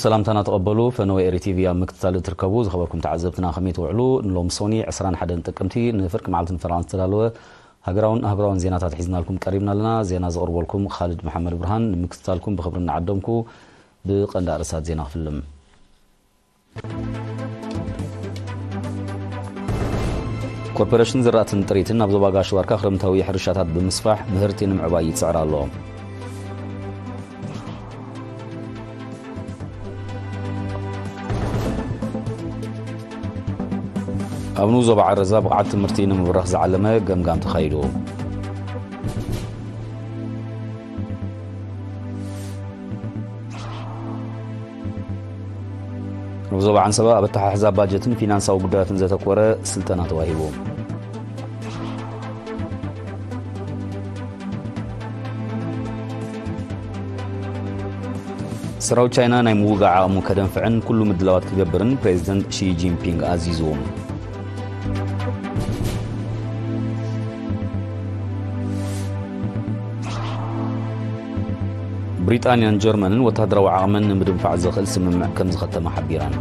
ሰላምታና ተቐበሉ። ፈነወ ኤሪ ቲቪ ኣብ ምክትታል እትርከቡ ዝኸበርኩም ተዓዘብትና ከመይ ትውዕሉ? ንሎም ሶኒ ዕስራን ሓደን ጥቅምቲ ንፍርቂ መዓልቲ ንፈረቓ ዝተዳለወ ሃገራውን ኣህጉራውን ዜናታት ሒዝናልኩም ቀሪብና ኣለና። ዜና ዘቕርበልኩም ካልድ መሓመድ ብርሃን። ንምክትታልኩም ብኽብሪ እናዓደምኩ ብቐንዲ ኣርእስታት ዜና ክፍልም። ኮርፖሬሽን ዝራእትን ጥሪትን ኣብ ዞባ ጋሽ ባርካ ክረምታዊ ሕርሻታት ብምስፋሕ ምህርቲ ንምዕባይ ይጽዕር ኣሎ። ኣብ ንኡስ ዞባ ዓረዛ ብቕዓት ትምህርቲ ንምብራኽ ዝዓለመ ገምጋም ተኻይዱ። ኣብ ዞባ ዓንሰባ ኣብ ኣተሓሕዛ ባጀትን ፊናንሳዊ ጉዳያትን ዘተኮረ ስልጠና ተዋሂቡ። ሰራዊት ቻይና ናይ ምውጋዕ ዓቕሙ ከደንፍዕን ኩሉ ምድላዋት ክገብርን ፕሬዚደንት ሺ ጂንፒንግ ኣዚዙ። ብሪጣንያን ጀርመንን ወታደራዊ ዓቕመን ንምድንፋዕ ዘኽእል ስምምዕ ከም ዝኸተማ ሓቢረን።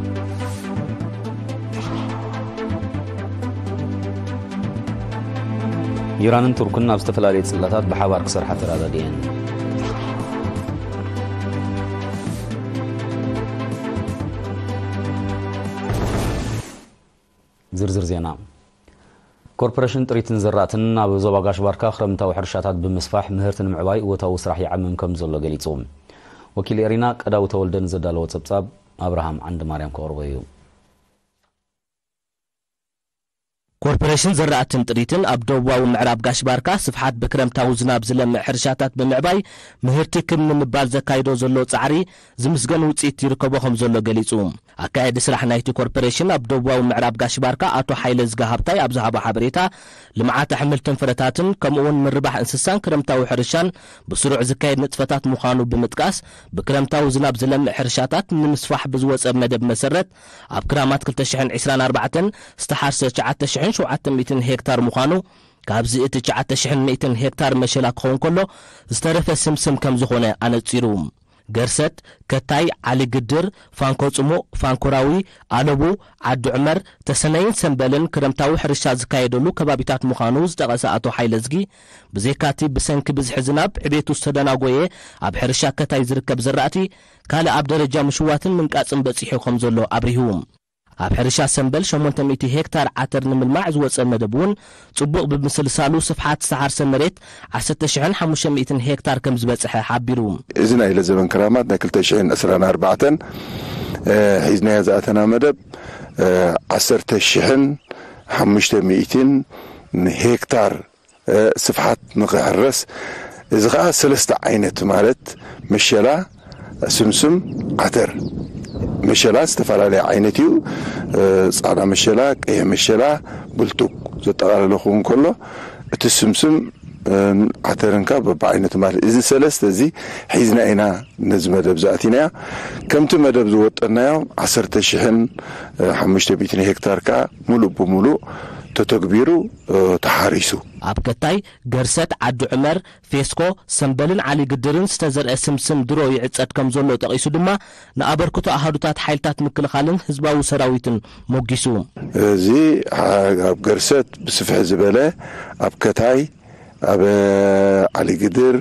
ኢራንን ቱርክን ኣብ ዝተፈላለየ ጽላታት ብሓባር ክሰርሓ ተረዳዲኤን። ዝርዝር ዜና። ኮርፖሬሽን ጥሪትን ዝራእትን ኣብ ዞባ ጋሽ ባርካ ክረምታዊ ሕርሻታት ብምስፋሕ ምህርቲ ንምዕባይ እወታዊ ስራሕ ይዓምም ከም ዘሎ ገሊጹ። ወኪል ኤሪና ቀዳው ተወልደ ንዘዳለዎ ጸብጻብ ኣብርሃም ዓንደ ማርያም ከቕርቦ እዩ። ኮርፖሬሽን ዘራእትን ጥሪትን ኣብ ደቡባዊ ምዕራብ ጋሽ ባርካ ስፍሓት ብክረምታዊ ዝናብ ዝለምዕ ሕርሻታት ብምዕባይ ምህርቲ ክብ ንምባል ዘካይዶ ዘሎ ጻዕሪ ዝምስገን ውጽኢት ይርከቦ ከም ዘሎ ገሊጹ። ኣካየዲ ስራሕ ናይቲ ኮርፖሬሽን ኣብ ደቡባዊ ምዕራብ ጋሽ ባርካ ኣቶ ሓይለ ዝጋ ሃብታይ ኣብ ዝሃቦ ሓበሬታ፣ ልምዓት ኣሕምልትን ፍረታትን ከምኡ እውን ምርባሕ እንስሳን ክረምታዊ ሕርሻን ብስሩዕ ዝካየድ ንጥፈታት ምዃኑ ብምጥቃስ፣ ብክረምታዊ ዝናብ ዝለምዕ ሕርሻታት ንምስፋሕ ብዝወጸ መደብ መሰረት ኣብ ክራማት ክልተ ሽሕን ዕስራን ኣርባዕተን ዝተሓርሰ ትሽዓተ ሽሕን ሸውዓተ ሚእትን ሄክታር ምዃኑ፣ ካብዚ እቲ ትሽዓተ ሽሕን ሚእትን ሄክታር መሸላ ክኸውን ከሎ፣ ዝተረፈ ስምስም ከም ዝኾነ ኣነጺሩ። ገርሰት፣ ከታይ፣ ዓሊ ግድር፣ ፋንኮ ጽሙቕ፣ ፋንኮራዊ፣ ኣለቡ፣ ዓዲ ዑመር፣ ተሰነይን ሰምበልን ክረምታዊ ሕርሻ ዝካየደሉ ከባቢታት ምዃኑ ዝጠቐሰ ኣቶ ሓይለዝጊ፣ ብዘይካቲ ብሰንኪ ብዝሒ ዝናብ ዕቤቱ ዝተደናጎየ ኣብ ሕርሻ ከታይ ዝርከብ ዘራእቲ ካልእ ኣብ ደረጃ ምሽዋትን ምንቃጽን በጺሑ ከም ዘሎ ኣብሪሁ። ኣብ ሕርሻ ሰምበል ሸሞንተ ሚእቲ ሄክታር ዓተር ንምልማዕ ዝወጸ መደብ እውን ጽቡቕ ብምስልሳሉ፣ ስፍሓት ዝተሓርሰ መሬት ዓሰርተ ሽሕን ሓሙሽተ ሚእትን ሄክታር ከም ዝበጽሐ ሓቢሩ። እዚ ናይ ለዘበን ክራማት ናይ ክልተ ሽሕን ዕስራን ኣርባዕተን፣ እ፣ ሒዝናዮ ዝኣተና መደብ፣ እ፣ ዓሰርተ ሽሕን ሓሙሽተ ሚእትን ሄክታር እ፣ ስፍሓት ንኽሕረስ፣ እዚ ኸኣ ሰለስተ ዓይነት ማለት መሸላ፣ ስምስም፣ ዓተር። መሸላ ዝተፈላለየ ዓይነት እዩ። እ፣ ጻዕዳ መሸላ፣ ቀይሕ መሸላ፣ ብልቱግ ዘጠቓለለ ክኸውን ከሎ፣ እቲ ስምስም፣ እ፣ ዓተርን ከኣ በብዓይነቱ ማለት እዚ ሰለስተ እዚ ሒዝና ኢና ነዚ መደብ ዝኣቲናዮ። ከምቲ መደብ ዝወጠናዮ ዓሰርተ ሽሕን ሓሙሽተ ሚእትን ሄክታር ከኣ ምሉእ ብምሉእ ተተግቢሩ፣ እ፣ ተሓሪሱ። ኣብ ከታይ፣ ገርሰት፣ ዓዲ ዑመር፣ ፌስኮ፣ ሰምበልን ዓሊ ግድርን ዝተዘርአ ስምስም ድሮ ይዕጸድ ከም ዘሎ ጠቒሱ ድማ፣ ንኣበርክቶ ኣሃዱታት ሓይልታት ምክልኻልን ህዝባዊ ሰራዊትን ሞጊሱ። እዚ ኣብ ገርሰት ብስፍሕ ዝበለ፣ ኣብ ከታይ፣ ኣብ ዓሊ ግድር፣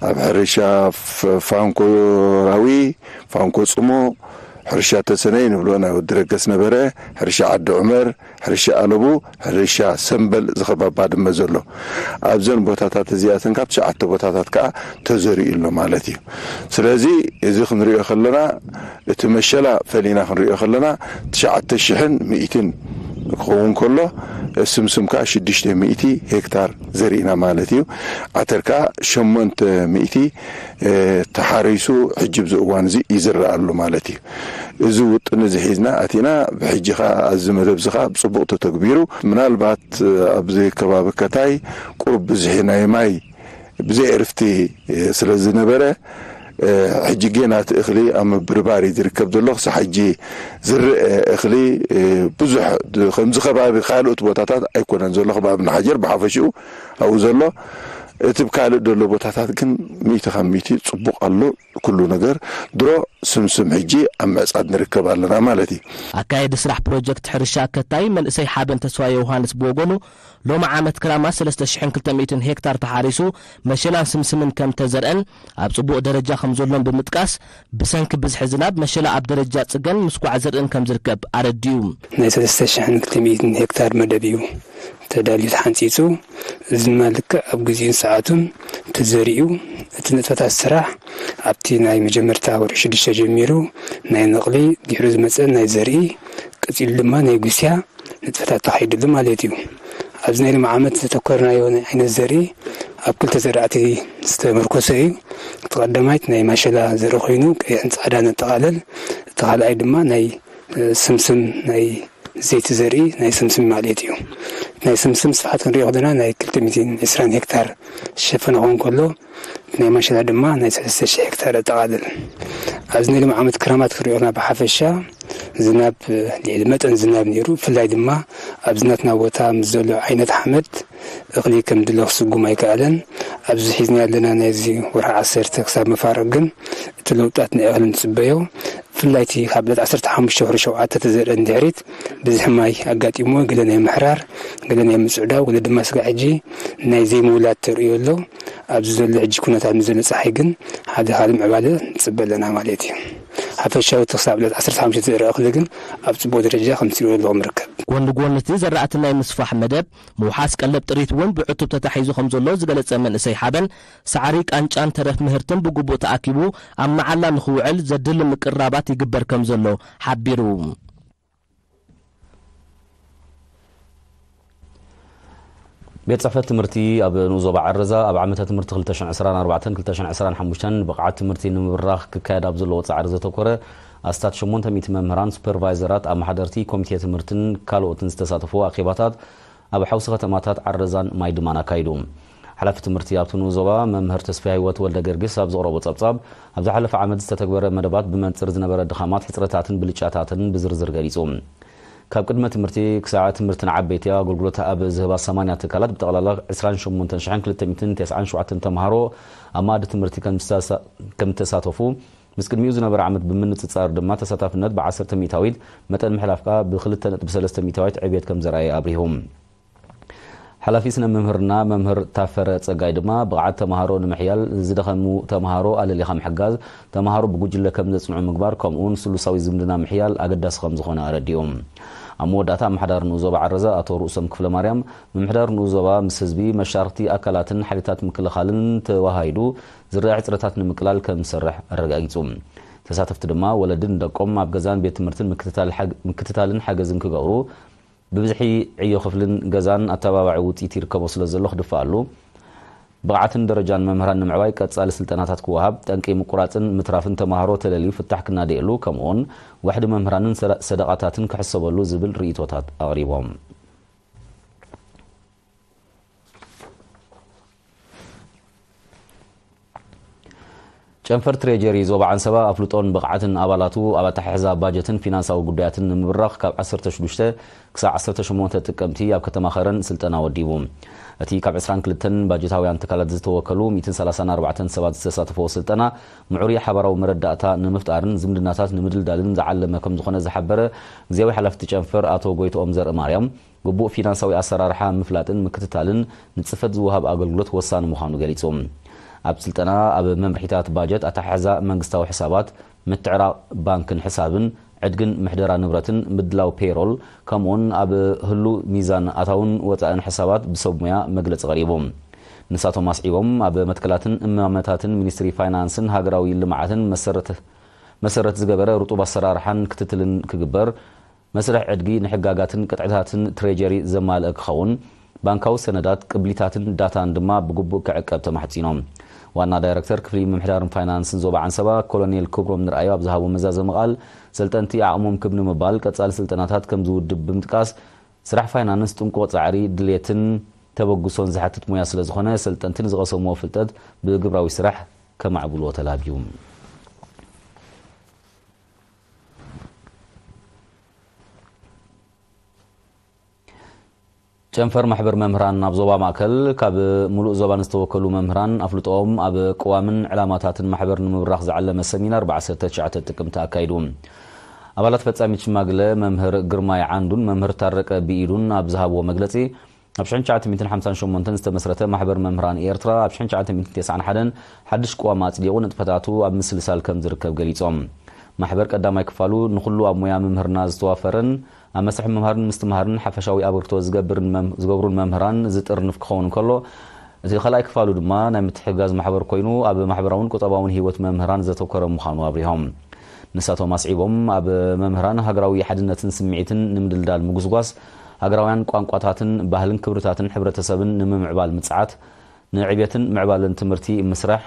ኣብ ሕርሻ ፍ-፣ ፋንኮ ራዊ፣ ፋንኮ ጽሞ፣ ሕርሻ ተሰነይ ንብሎ ናይ ወዲ ረገስ ነበረ፣ ሕርሻ ዓዲ ዑመር፣ ሕርሻ ኣለቡ፣ ሕርሻ ሰምበል ዝኸባባ ድማ ዘሎ። ኣብዘን ቦታታት እዚኣተን ካብ ትሽዓተ ቦታታት ከኣ ተዘሪኡ ኣሎ ማለት እዩ። ስለዚ እዚ ክንሪኦ ከለና፣ እቲ መሸላ ፈሊና ክንሪኦ ከለና፣ ትሽዓተ ሽሕን ሚእትን ክኸውን ከሎ፣ ስምስም ከኣ ሽዱሽተ ሚእቲ ሄክታር ዘሪእና ማለት እዩ። ዓተር ከኣ ሸሞንተ ሚእቲ፣ እ፣ ተሓሪሱ ሕጂ ኣብዚ እዋን እዚ ይዝረእ ኣሎ ማለት እዩ። እዚ ውጥን እዚ ሒዝና ኣቲና፣ ብሕጂ ኸኣ ኣብዚ መደብ እዚ ኸኣ ብጽቡቕ ተተግቢሩ፣ ምናልባት ኣብዚ ከባቢ ከታይ ቁሩብ ብዝሒ ናይ ማይ ብዘይ ዕርፍቲ ስለ ዝነበረ፣ ሕጂ ጌና እቲ እኽሊ ኣብ ምብርባር እዩ ዝርከብ ዘሎ። ክሳብ ሕጂ ዝርአ እኽሊ ብዙሕ፣ ከምዚ ከባቢ ካልኦት ቦታታት ኣይኮነን ዘሎ፣ ከባቢ ናሓጀር ብሓፈሽኡ ኣብኡ ዘሎ። እቲ ካልእ ዘሎ ቦታታት ግን ሚእቲ ካብ ሚእቲ ጽቡቕ ኣሎ። ኩሉ ነገር ድሮ ስምስም ሕጂ ኣብ ምዕጻድ ንርከብ ኣለና ማለት እዩ። ኣካየዲ ስራሕ ፕሮጀክት ሕርሻ ኣከታይ መንእሰይ ሓበን ተስፋ ዮሃንስ ብወገኑ፣ ሎሚ ዓመት ክራማት ሰለስተ ሽሕን ክልተ ሚእትን ሄክታር ተሓሪሱ መሸላን ስምስምን ከም ተዘርአን ኣብ ጽቡቕ ደረጃ ከም ዘሎን ብምጥቃስ፣ ብሰንኪ ብዝሒ ዝናብ መሸላ ኣብ ደረጃ ጽገን ምስኳዕ ዘርእን ከም ዝርከብ ኣረዲኡ። ናይ ሰለስተ ሽሕን ክልተ ሚእትን ሄክታር መደብ እዩ ተዳልዩ ተሓንጺጹ። እዚ ድማ ልክዕ ኣብ ግዜኡን ሰዓቱን ተዘሪኡ። እቲ ንጥፈታት ስራሕ ኣብቲ ናይ መጀመርታ ወርሒ ሽዱሽተ ጀሚሩ ናይ ነቕሊ፣ ድሕሪ ዝመጸ ናይ ዘርኢ፣ ቀጺሉ ድማ ናይ ጉስያ ንጥፈታት ተኻይድሉ ማለት እዩ። ኣብዚ ናይ ሎሚ ዓመት ዘተኮርናዮ ናይ ዓይነት ዘርኢ ኣብ ክልተ ዘራእቲ ዝተመርኮሰ እዩ። እቲ ቀዳማይት ናይ ማሸላ ዘርኢ ኮይኑ ቀይሕን ጻዕዳን ነጠቓልል። እቲ ካልኣይ ድማ ናይ ስምስም ናይ ዘይቲ ዘርኢ ናይ ስምስም ማለት እዩ። ናይ ስምስም ስፍሓት ክንሪኦ ከለና ናይ ክልተ ሚእትን ዕስራን ሄክታር ዝሸፈነ ክኸውን ከሎ ናይ ማሸላ ድማ ናይ ሰለስተ ሽሕ ሄክታር የጠቓልል። ኣብዚ ናይ ሎሚ ዓመት ክረማት ክንሪኦ ከለና ብሓፈሻ ዝናብ ልዕሊ መጠን ዝናብ ነይሩ። ብፍላይ ድማ ኣብዚ ናትና ቦታ ምስ ዘሎ ዓይነት ሓመድ እኽሊ ከም ድለ ክስጉም ኣይከኣለን። ኣብዚ ሒዝና ያለና ናይዚ ወርሒ ዓሰርተ ክሳብ መፋርቕ ግን እቲ ለውጣት ናይ እኽሊ ንጽበዮ። ብፍላይ እቲ ካብ ዕለት ዓሰርተ ሓሙሽተ ወርሒ ሸውዓተ ተዘርአ ንድሕሪት ብዝሒ ማይ ኣጋጢምዎ፣ ገለ ናይ ምሕራር፣ ገለ ናይ ምጽዕዳው፣ ገለ ድማ ስጋዕ ሕጂ ናይ ዘይምውላድ ተርእዮ ኣሎ። ኣብዚ ዘሎ ሕጂ ኩነታት ምስ ዘሎ ጸሓይ ግን ሓደ ካልእ ምዕባለ ንጽበ ኣለና ማለት እዩ። ሓፈሻዊ እቲ ክሳብ ዕለት ዓሰርተ ሓሙሽተ ዝርአ እኽሊ ግን ኣብ ጽቡቕ ደረጃ ከምቲ ትርእዮ ኣለኹም ይርከብ። ጎኒ ጎኒ እቲ ዘራእቲ ናይ ምስፋሕ መደብ፣ ምውሓስ ቀለብ ጥሪት እውን ብዕቱብ ተታሒዙ ከም ዘሎ ዝገለጸ መንእሰይ ሓበን፣ ሳዕሪ፣ ቃንጫን ተረፍ ምህርትን ብግቡእ ተኣኪቡ ኣብ መዓላ ንኽውዕል ዘድሊ ምቅርራባት ይግበር ከም ዘሎ ሓቢሩ። ቤት ጽሕፈት ትምህርቲ ኣብ ንኡስ ዞባ ዓረዛ ኣብ ዓመተ ትምህርቲ ክልተ ሽሕን ዕስራን ኣርባዕተን ክልተ ሽሕን ዕስራን ሓሙሽተን ብቕዓት ትምህርቲ ንምብራኽ ክካየድ ኣብ ዘለዎ ጻዕሪ ዘተኮረ ኣስታት ሸሞንተ ሚእቲ መምህራን፣ ሱፐርቫይዘራት፣ ኣመሓደርቲ ኮሚቴ ትምህርትን ካልኦትን ዝተሳተፍዎ ኣኼባታት ኣብ ሓውሲ ከተማታት ዓረዛን ማይ ድማን ኣካይዱ። ሓላፊ ትምህርቲ ኣብቲ ንኡስ ዞባ መምህር ተስፋ ህይወት ወልደ ገርግስ ኣብ ዘቕረቦ ጸብጻብ፣ ኣብ ዝሓለፈ ዓመት ዝተተግበረ መደባት ብመንጽር ዝነበረ ድኻማት፣ ሕጽረታትን ብልጫታትን ብዝርዝር ገሊጹ። ካብ ቅድመ ትምህርቲ ክሳዕ ትምህርቲ ንዓበይቲ ኣገልግሎት ኣብ ዝህባ ሰማንያ ትካላት ብጠቕላላ ዕስራን ሸሞንተን ሽሕን ክልተ ሚእትን ተስዓን ሸውዓተን ተምሃሮ ኣብ መኣዲ ትምህርቲ ከም ዝተሳ- ከም ዝተሳተፉ፣ ምስ ቅድሚኡ ዝነበረ ዓመት ብምንጽጻር ድማ ተሳታፍነት ብዓሰርተ ሚእታዊት፣ መጠን ምሕላፍ ከኣ ብክልተ ነጥቢ ሰለስተ ሚእታዊት ዕብየት ከም ዘርኣየ ኣብሪሁ። ሓላፊ ስነ መምህርና መምህር ታፈረ ጸጋይ ድማ ብቕዓት ተምሃሮ ንምሕያል ዝደኸሙ ተምሃሮ ኣለሊኻ ምሕጋዝ፣ ተምሃሮ ብጉጅለ ከም ዘጽንዑ ምግባር ከምኡውን ስሉሳዊ ዝምድና ምሕያል ኣገዳሲ ከም ዝኾነ ኣረዲኡ። ኣብ መወዳእታ ኣመሓዳሪ ንኡስ ዞባ ዓረዛ ኣቶ ርእሶም ክፍለ ማርያም፣ ምምሕዳር ንኡስ ዞባ ምስ ህዝቢ፣ መሻርኽቲ ኣካላትን ሓይልታት ምክልኻልን ተወሃሂዱ ዝረኣ ሕጽረታት ንምቅላል ከም ዝሰርሕ ኣረጋጊጹ። ተሳተፍቲ ድማ ወለዲ ንደቆም ኣብ ገዛን ቤት ትምህርትን ምክትታል ሓግ- ምክትታልን ሓገዝን ክገብሩ ብብዝሒ ዕዮ ክፍልን ገዛን ኣተባባዒ ውፅኢት ይርከቦ ስለ ዘሎ ክድፈኣሉ፣ ብቕዓትን ደረጃን መምህራን ንምዕባይ ቀፃሊ ስልጠናታት ክወሃብ፣ ጠንቂ ምቁራፅን ምትራፍን ተምሃሮ ተለልዩ ፍታሕ ክናደየሉ፣ ከምኡውን ዋሕዲ መምህራንን ሰደ- ሰደቓታትን ክሕሰበሉ ዝብል ርእይቶታት ኣቕሪቦም። ጨንፈር ትሬጀሪ ዞባ ዓንሰባ ኣፍልጦን ብቕዓትን ኣባላቱ ኣብ ኣተሓሕዛ ባጀትን ፊናንሳዊ ጉዳያትን ንምብራኽ ካብ ዓሰርተ ሽዱሽተ ክሳብ ዓሰርተ ሸሞንተ ጥቅምቲ ኣብ ከተማ ኸረን ስልጠና ወዲቡ። እቲ ካብ ዕስራን ክልተን ባጀታውያን ትካላት ዝተወከሉ ሚእትን ሰላሳን ኣርባዕተን ሰባት ዝተሳተፈዎ ስልጠና፣ ምዕሩይ ሓባራዊ መረዳእታ ንምፍጣርን ዝምድናታት ንምድልዳልን ዝዓለመ ከም ዝኾነ ዝሓበረ ግዜያዊ ሓላፊ እቲ ጨንፈር ኣቶ ጎይትኦም ዘርእማርያም፣ ግቡእ ፊናንሳዊ ኣሰራርሓ ምፍላጥን ምክትታልን ንጽፈት ዝወሃብ ኣገልግሎት ወሳኒ ምዃኑ ገሊጹ። ኣብ ስልጠና ኣብ መምርሒታት ባጀት፣ ኣተሓሕዛ መንግስታዊ ሕሳባት፣ ምትዕራቕ ባንክን ሕሳብን፣ ዕድግን ምሕደራ ንብረትን፣ ምድላው ፔሮል፣ ከምኡውን ኣብ ህሉ ሚዛን ኣታውን ወጻእን ሕሳባት ብሰብ ሙያ መግለጺ ቀሪቡ። ንሳቶም ኣስዒቦም፣ ኣብ መትከላትን እማመታትን ሚኒስትሪ ፋይናንስን ሃገራዊ ልምዓትን መሰረት መሰረት ዝገበረ ርጡብ ኣሰራርሓን ክትትልን ክግበር፣ መስርሕ ዕድጊ ንሕጋጋትን ቅጥዕታትን ትሬጀሪ ዘማልአ ክኸውን፣ ባንካዊ ሰነዳት፣ ቅብሊታትን ዳታን ድማ ብግቡእ ክዕቀብ ተማሕጺኖም። ዋና ዳይረክተር ክፍሊ ምምሕዳርን ፋይናንስን ዞባ ዓንሰባ ኮሎኔል ክብሮም ንርኣዮ ኣብ ዝሃቦ መዛዘሚ ቃል፣ ሰልጠንቲ ዓቕሞም ክብ ንምባል ቀጻሊ ስልጠናታት ከም ዝውድብ ብምጥቃስ፣ ስራሕ ፋይናንስ ጥንቁቕ ጻዕሪ፣ ድሌትን ተበግሶን ዝሓትት ሞያ ስለ ዝኾነ፣ ሰልጠንቲ ንዝቐሰምዎ ፍልጠት ብግብራዊ ስራሕ ከማዕብልዎ ተላብዩ። ጨንፈር ማሕበር መምህራን ኣብ ዞባ ማእከል ካብ ምሉእ ዞባ ንዝተወከሉ መምህራን ኣፍልጦኦም ኣብ ቅዋምን ዕላማታትን ማሕበር ንምብራኽ ዝዓለመ ሰሚናር ብ ዓሰርተ ትሽዓተ ጥቅምቲ ኣካይዱ። ኣባላት ፈጻሚት ሽማግለ መምህር ግርማይ ዓንዱን መምህር ታረቀ ብኢዱን ኣብ ዝሃብዎ መግለጺ፣ ኣብ ሽሕን ትሽዓተ ሚእትን ሓምሳን ሸሞንተን ዝተመስረተ ማሕበር መምህራን ኤርትራ ኣብ ሽሕን ትሽዓተ ሚእትን ተስዓን ሓደን ሓድሽ ቅዋም ኣጽዲቑ ንጥፈታቱ ኣብ ምስልሳል ከም ዝርከብ ገሊጾም። ማሕበር ቀዳማይ ክፋሉ ንኹሉ ኣብ ሞያ ምምህርና ዝተዋፈረን ኣብ መስርሕ ምምሃርን ምስትምሃርን ሓፈሻዊ ኣበርክቶ ዝገብርን መም-፣ ዝገብሩን መምህራን ዝጥርንፍ ክኸውን ከሎ፣ እቲ ካልኣይ ክፋሉ ድማ ናይ ምትሕግጋዝ ማሕበር ኮይኑ ኣብ ማሕበራውን ቁጠባውን ህይወት መምህራን ዘተኮረ ምዃኑ ኣብሪሆም። ንሳቶም ኣስዒቦም፣ ኣብ መምህራን ሃገራዊ ሓድነትን ስምዒትን ንምድልዳል ምጉስጓስ፣ ሃገራውያን ቋንቋታትን ባህልን ክብርታትን ሕብረተሰብን ንምምዕባል ምጽዓት፣ ንዕብየትን ምዕባለን ትምህርቲ ምስራሕ፣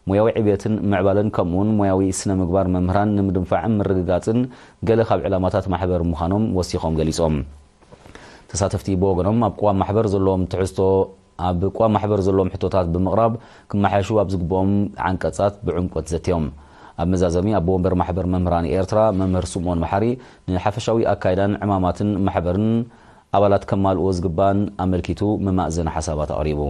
ሞያዊ ዕብየትን ምዕባለን ከምኡውን ሞያዊ ስነ ምግባር መምህራን ንምድንፋዕን ምርግጋጽን ገለ ካብ ዕላማታት ማሕበር ምዃኖም ወሲኾም ገሊጾም። ተሳተፍቲ ብወገኖም ኣብ ቅዋም ማሕበር ዘለዎም ትሕዝቶ ኣብ ቅዋም ማሕበር ዘለዎም ሕቶታት ብምቕራብ ክመሓየሹ ኣብ ዝግብኦም ዓንቀጻት ብዕምቆት ዘትዮም። ኣብ መዛዘሚ ኣቦ ወንበር ማሕበር መምህራን ኤርትራ መምህር ስምኦን መሓሪ ንሓፈሻዊ ኣካይዳን ዕማማትን ማሕበርን ኣባላት ከማልእዎ ዝግባን ኣመልኪቱ መማእዘኒ ሓሳባት ኣቕሪቡ።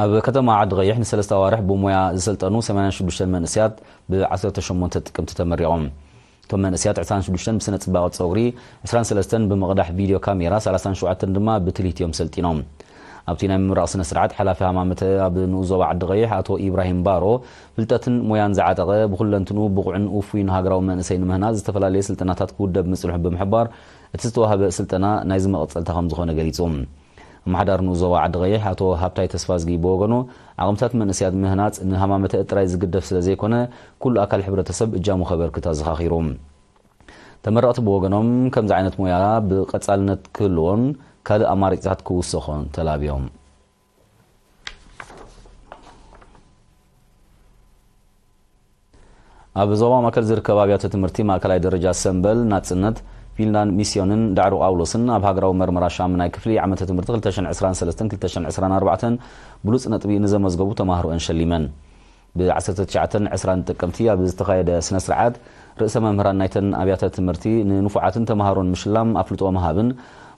ኣብ ከተማ ዓዲ ቀይሕ ንሰለስተ ኣዋርሕ ብሞያ ዝሰልጠኑ ሰማንያን ሽዱሽተን መንእሰያት ብ ዓሰርተ ሸሞንተ ጥቅምቲ ተመሪቖም። እቶም መንእሰያት ዕስራን ሽዱሽተን ብስነ ጽባቐ ጸጉሪ፣ ዕስራን ሰለስተን ብምቕዳሕ ቪድዮ ካሜራ፣ ሰላሳን ሸውዓተን ድማ ብትልሂት እዮም ሰልጢኖም። ኣብቲ ናይ ምምራቕ ስነ ስርዓት ሓላፊ ሃማመተ ኣብ ንኡስ ዞባ ዓዲ ቀይሕ ኣቶ ኢብራሂም ባሮ፣ ፍልጠትን ሞያን ዝዓጠቐ ብኩለንትኑ ብቑዕን ውፉይን ሃገራዊ መንእሰይ ንምህናጽ ዝተፈላለየ ስልጠናታት ክውደብ ምጽንሑ ብምሕባር፣ እቲ ዝተዋህበ ስልጠና ናይዚ መቐጸልታ ከም ዝኾነ ገሊጹ። ኣመሓዳሪ ንኡስ ዞባ ዓዲ ቀይሕ ኣቶ ሃብታይ ተስፋዝጊ ብወገኑ፣ ዓቕምታት መንእሰያት ምህናጽ ንሃማመተ ጥራይ ዝግደፍ ስለ ዘይኮነ፣ ኩሉ ኣካል ሕብረተሰብ እጃሙ ከበርክት ኣዘኻኺሩ። ተመረቕቲ ብወገኖም፣ ከምዚ ዓይነት ሞያ ብቐጻልነት ክህልዎን ካልእ ኣማራጺታት ክውሰኾን ተላብዮም። ኣብ ዞባ ማእከል ዝርከብ ኣብያተ ትምህርቲ ማእከላይ ደረጃ ሰምበል፣ ናጽነት፣ ፊንላንድ ሚስዮንን ዳዕሮ ጳውሎስን ኣብ ሃገራዊ መርመራ ሻምናይ ክፍሊ ዓመተ ትምህርቲ ክልተ ሽሕን ዕስራን ሰለስተን ክልተ ሽሕን ዕስራን ኣርባዕተን ብሉጽ ነጥቢ ንዘመዝገቡ ተማሃሮኣን ሸሊመን። ብ ዓሰርተ ትሽዓተን ዕስራን ጥቅምቲ ኣብ ዝተኻየደ ስነ ስርዓት፣ ርእሰ መምህራን ናይተን ኣብያተ ትምህርቲ ንንፉዓትን ተማሃሮን ምሽላም ኣፍልጦ ምሃብን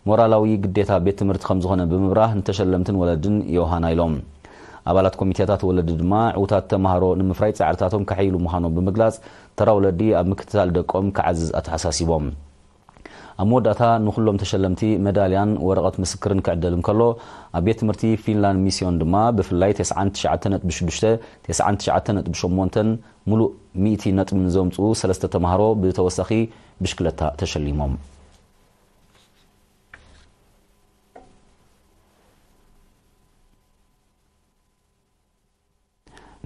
ሞራላዊ ግዴታ ቤት ትምህርቲ ከም ዝኾነ ብምብራህ፣ ንተሸለምትን ወለድን ዮሃና ኢሎም። ኣባላት ኮሚቴታት ወለዲ ድማ ዕዉታት ተማሃሮ ንምፍራይ ጻዕርታቶም ከሐይሉ ምዃኖም ብምግላጽ፣ ተራ ወለዲ ኣብ ምክትታል ደቆም ክዓዝዝ ኣተሓሳሲቦም። ኣብ መወዳእታ ንኹሎም ተሸለምቲ መዳልያን ወረቐት ምስክርን ክዕደል እንከሎ፣ ኣብ ቤት ትምህርቲ ፊንላንድ ሚስዮን ድማ ብፍላይ ተስዓን ትሽዓተ ነጥቢ ሽዱሽተ፣ ተስዓን ትሽዓተ ነጥቢ ሸሞንተን ምሉእ ሚእቲ ነጥቢ ንዘምጽኡ ሰለስተ ተማሃሮ ብተወሳኺ ብሽክለታ ተሸሊሞም።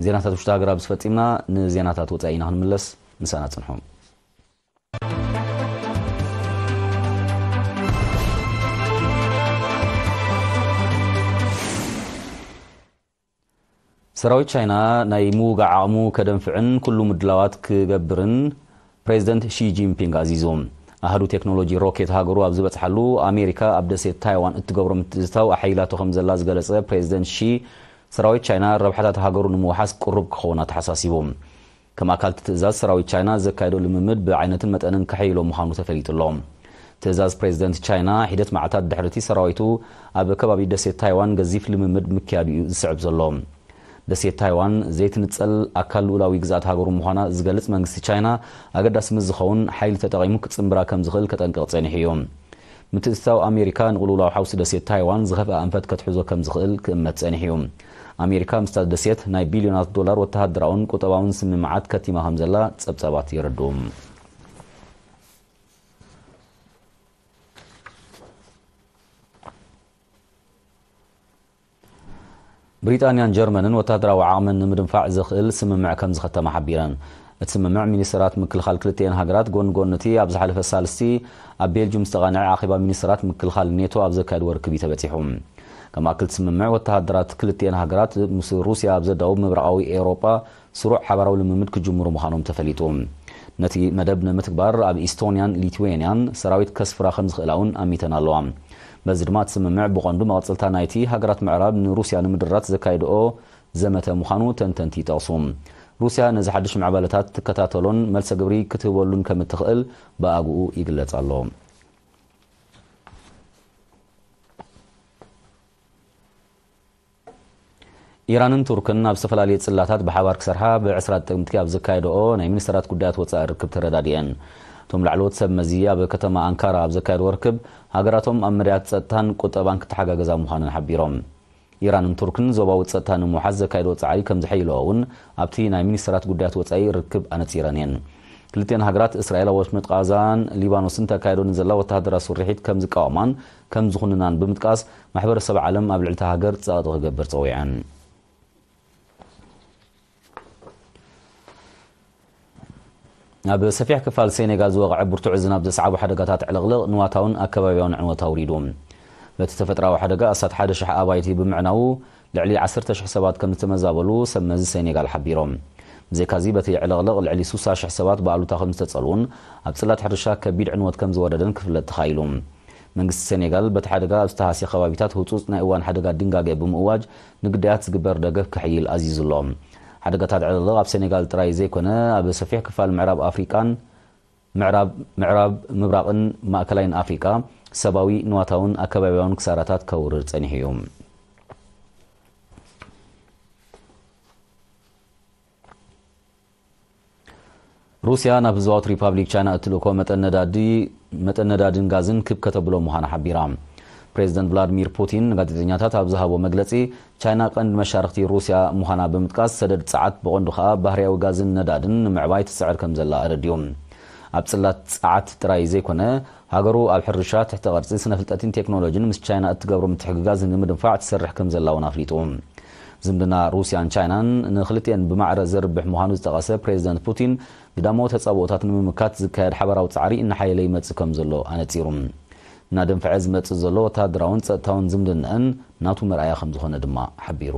ዜናታት ውሽጢ ሃገር ኣብዚ ፈጺምና። ንዜናታት ወጻኢ ኢና ክንምለስ፣ ምሳና ጽንሑ። ሰራዊት ቻይና ናይ ምውጋእ ዓቕሙ ከደንፍዕን ኩሉ ምድላዋት ክገብርን ፕሬዚደንት ሺ ጂንፒንግ ኣዚዙ። ኣሃዱ ቴክኖሎጂ ሮኬት ሃገሩ ኣብ ዝበጽሓሉ፣ ኣሜሪካ ኣብ ደሴት ታይዋን እትገብሮ ምትእትታው ኣሐይላቶ ከም ዘላ ዝገለጸ ፕሬዚደንት ሺ፣ ሰራዊት ቻይና ረብሓታት ሃገሩ ንምውሓስ ቅሩብ ክኸውን ኣተሓሳሲቡ። ከም ኣካል እቲ ትእዛዝ፣ ሰራዊት ቻይና ዘካየዶ ልምምድ ብዓይነትን መጠንን ከሐይሎ ምዃኑ ተፈሊጡ ኣሎ። ትእዛዝ ፕሬዚደንት ቻይና ሒደት መዓልታት ድሕሪቲ ሰራዊቱ ኣብ ከባቢ ደሴት ታይዋን ገዚፍ ልምምድ ምክያዱ እዩ ዝስዕብ ዘሎ። ደሴት ታይዋን ዘይትንጸል ኣካል ልኡላዊ ግዝኣት ሃገሩ ምዃና ዝገልጽ መንግስቲ ቻይና፣ ኣገዳሲ ምስ ዝኸውን ሓይሊ ተጠቒሙ ክጽንብራ ከም ዝኽእል ከጠንቅቕ ጸኒሑ እዩ። ምትእትታው ኣሜሪካ ንቕልውላው ሓውሲ ደሴት ታይዋን ዝኸፍአ ኣንፈት ከትሕዞ ከም ዝኽእል ክእመት ጸኒሑ እዩ። ኣሜሪካ ምስታ ደሴት ናይ ቢልዮናት ዶላር ወተሃደራውን ቁጠባውን ስምምዓት ከቲማ ከም ዘላ ጸብጻባት የረድኡ። ብሪጣንያን ጀርመንን ወተሃደራዊ ዓቕመን ንምድንፋዕ ዘኽእል ስምምዕ ከም ዝኸተማ ሓቢረን። እቲ ስምምዕ ሚኒስተራት ምክልኻል ክልቲኤን ሃገራት ጎኒ ጎኒ እቲ ኣብ ዝሓለፈ ሳልስቲ ኣብ ቤልጅም ዝተቓንዐ ኣኼባ ሚኒስተራት ምክልኻል ኔቶ ኣብ ዘካየድዎ ርክብ እዩ ተበጺሑ። ከም ኣክልቲ ስምምዕ፣ ወተሃደራት ክልቲኤን ሃገራት ምስ ሩስያ ኣብ ዘዳውብ ምብራቓዊ ኤውሮጳ ስሩዕ ሓባራዊ ልምምድ ክጅምሩ ምዃኖም ተፈሊጡ። ነቲ መደብ ንምትግባር ኣብ ኢስቶንያን ሊትዌንያን ሰራዊት ከስፍራ ከም ዝኽእላ እውን ኣሚተን ኣለዋ። በዚ ድማ እቲ ስምምዕ ብቐንዱ መቐጸልታ ናይቲ ሃገራት ምዕራብ ንሩስያ ንምድራት ዘካየድኦ ዘመተ ምዃኑ ተንተንቲ ይጠቕሱ። ሩስያ ነዚ ሓድሽ ምዕባለታት ትከታተሎን መልሰ ግብሪ ክትህበሉን ከም እትኽእል ብኣግኡ ይግለጽ ኣሎ። ኢራንን ቱርክን ኣብ ዝተፈላለየ ጽላታት ብሓባር ክሰርሓ ብዕስራ ጥቅምቲ ኣብ ዘካየደኦ ናይ ሚኒስተራት ጉዳያት ወጻኢ ርክብ ተረዳዲኤን። እቶም ላዕለዎት ሰብ መዚ ኣብ ከተማ ኣንካራ ኣብ ዘካየደዎ ርክብ፣ ሃገራቶም ኣብ መዳያት ጸጥታን ቁጠባን ክተሓጋገዛ ምዃነን ሓቢሮም። ኢራንን ቱርክን ዞባዊ ጸጥታ ንምውሓስ ዘካየደዎ ጻዕሪ ከም ዘሐይልኦ እውን ኣብቲ ናይ ሚኒስተራት ጉዳያት ወጻኢ ርክብ ኣነጺረን እየን። ክልቲኣን ሃገራት፣ እስራኤል ኣብ ወሽመጥ ቃዛን ሊባኖስን ተካይዶ ንዘላ ወተሃደራዊ ስርሒት ከም ዝቃወማን ከም ዝኹንናን ብምጥቃስ፣ ማሕበረሰብ ዓለም ኣብ ልዕሊ እታ ሃገር ጸቕጢ ክገብር ጸዊዐን። ኣብ ሰፊሕ ክፋል ሴኔጋል ዝወቕዐ ብርቱዕ ዝናብ ዘስዓቦ ሓደጋታት ዕልቕልቕ ንዋታውን ኣከባቢያውን ዕንወት ኣውሪዱ። በቲ ተፈጥራዊ ሓደጋ ኣስታት ሓደ ሽሕ ኣባይቲ ብምዕናዉ፣ ልዕሊ ዓሰርተ ሽሕ ሰባት ከም ዝተመዛበሉ ሰብ መዚ ሴኔጋል ሓቢሮም። ብዘይካዚ፣ በቲ ዕልቕልቕ ልዕሊ ስሳ ሽሕ ሰባት ብኣሉታ ከም ዝተጸልዉን ኣብ ጽላት ሕርሻ ከቢድ ዕንወት ከም ዝወረደን ክፍለጥ ተኻኢሉ። መንግስቲ ሴኔጋል በቲ ሓደጋ ኣብ ዝተሃስየ ከባቢታት ህጹጽ ናይ እዋን ሓደጋ ድንጋገ ብምእዋጅ፣ ንግዳያት ዝግበር ደገፍ ክሕይል ኣዚዙ ኣሎ። ሓደጋታት ዕልቕልቕ ኣብ ሴኔጋል ጥራይ ዘይኮነ፣ ኣብ ሰፊሕ ክፋል ምዕራብ ኣፍሪቃን ምዕራብ፣ ምዕራብ ምብራቕን ማእከላይን ኣፍሪቃ ሰብኣዊ፣ ንዋታውን ኣከባቢያውን ክሳራታት ከውርድ ጸኒሑ እዩ። ሩስያ ናብ ህዝባዊት ሪፓብሊክ ቻይና እትልእኮ መጠን ነዳዲ፣ መጠን ነዳድን ጋዝን ክብ ከተብሎ ምዃና ሓቢራ። ፕሬዚደንት ቭላድሚር ፑቲን ንጋዜጠኛታት ኣብ ዝሃቦ መግለጺ፣ ቻይና ቀንዲ መሻርኽቲ ሩስያ ምዃና ብምጥቃስ፣ ሰደድ ጸዓት ብቐንዱ ከኣ ባህርያዊ ጋዝን ነዳድን ንምዕባይ ትጽዕር ከም ዘላ ኣረዲኡ። ኣብ ጽላት ጸዓት ጥራይ ዘይኮነ፣ ሃገሩ ኣብ ሕርሻ፣ ትሕተ ቅርጺ፣ ስነ ፍልጠትን ቴክኖሎጂን ምስ ቻይና እትገብሮ ምትሕግጋዝ ንምድንፋዕ ትሰርሕ ከም ዘላ እውን ኣፍሊጡ። ዝምድና ሩስያን ቻይናን ንክልቲአን ብማዕረ ዘርብሕ ምዃኑ ዝጠቐሰ ፕሬዚደንት ፑቲን፣ ግዳማዊ ተጻብኦታት ንምምካት ዝካየድ ሓባራዊ ጻዕሪ እናሓየለ ይመጽእ ከም ዘሎ ኣነጺሩ። እናደንፍዐ ዝመጽእ ዘሎ ወተሃደራውን ጸጥታውን ዝምድናኣን ናቱ መርኣያ ከም ዝኾነ ድማ ሓቢሩ።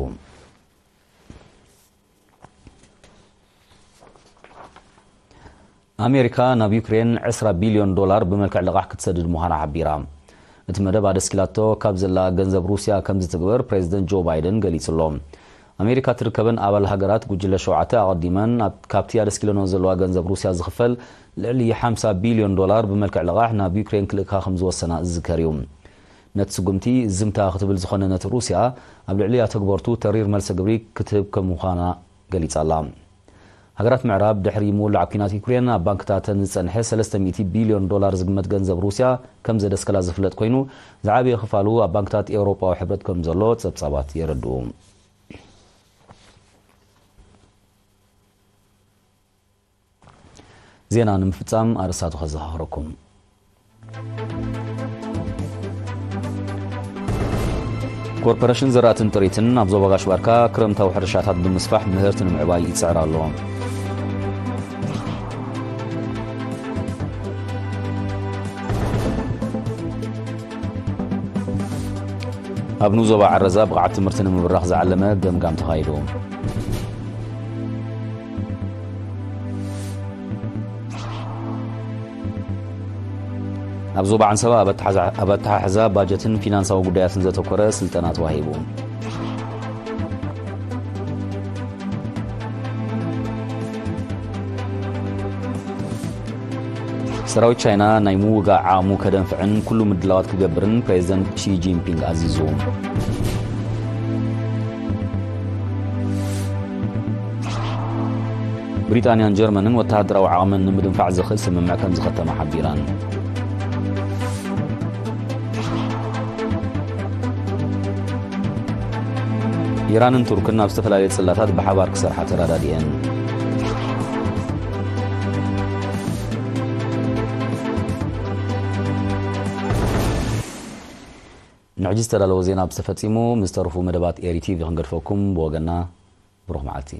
ኣሜሪካ ናብ ዩክሬን ዕስራ ቢልዮን ዶላር ብመልክዕ ልቓሕ ክትሰድድ ምዃና ሓቢራ። እቲ መደብ ኣደስኪላቶ ካብ ዘላ ገንዘብ ሩስያ ከም ዝትግበር ፕሬዚደንት ጆ ባይደን ገሊጹ ኣሎ። ኣሜሪካ ትርከበን ኣባል ሃገራት ጉጅለ ሸውዓተ ኣቐዲመን ኣብ፣ ካብቲ ኣደስኪለኖ ዘለዋ ገንዘብ ሩስያ ዝኽፈል ልዕሊ ሓምሳ ቢልዮን ዶላር ብመልክዕ ልቓሕ ናብ ዩክሬን ክልእካ ከም ዝወሰና ዝዝከር እዩ። ነቲ ስጉምቲ ዝምታ ክትብል ዝኾነነት ሩስያ፣ ኣብ ልዕሊ ኣተግበርቱ ተሪር መልሰ ግብሪ ክትህብ ከም ምዃና ገሊጻ ኣላ። ሃገራት ምዕራብ ድሕሪ ምውላዕ ኲናት ዩክሬን ኣብ ባንክታተን ዝጸንሐ ሰለስተ ሚእቲ ቢልዮን ዶላር ዝግመት ገንዘብ ሩስያ ከም ዘደስከላ ዝፍለጥ ኮይኑ፣ ዝዓበየ ክፋሉ ኣብ ባንክታት ኤውሮጳዊ ሕብረት ከም ዘሎ ጸብጻባት የረድኡ። ዜና ንምፍጻም ኣርእስታቱ ከዘኻኽረኩም። ኮርፖሬሽን ዘራእትን ጥሪትን ኣብ ዞባ ጋሽ ባርካ ክረምታዊ ሕርሻታት ብምስፋሕ ምህርቲ ንምዕባይ ይጽዕር ኣሎ። ኣብ ንዞባ ዓረዛ ብቕዓት ትምህርቲ ንምብራኽ ዝዓለመ ገምጋም ተኻይዱ። ኣብ ዞባ ዓንሰባ ኣብ ኣተሓዛ-፣ ኣብ ኣተሓሕዛ ባጀትን ፊናንሳዊ ጉዳያትን ዘተኮረ ስልጠና ተዋሂቡ። ሰራዊት ቻይና ናይ ምውጋእ ዓቕሙ ከደንፍዕን ኩሉ ምድላዋት ክገብርን ፕሬዚደንት ሺ ጂንፒንግ ኣዚዙ። ብሪጣንያን ጀርመንን ወተሃደራዊ ዓቕመን ንምድንፋዕ ዘኽእል ስምምዕ ከም ዝኸተማ ሓቢረን። ኢራንን ቱርክን ኣብ ዝተፈላለየ ጽላታት ብሓባር ክሰርሓ ተረዳዲኤን። ንሕጂ ዝተዳለወ ዜና ኣብዚ ተፈጺሙ። ምስ ተረፉ መደባት ኤሪ ቲቪ ክንገድፈኩም። ብወገና ብሩኽ መዓልቲ።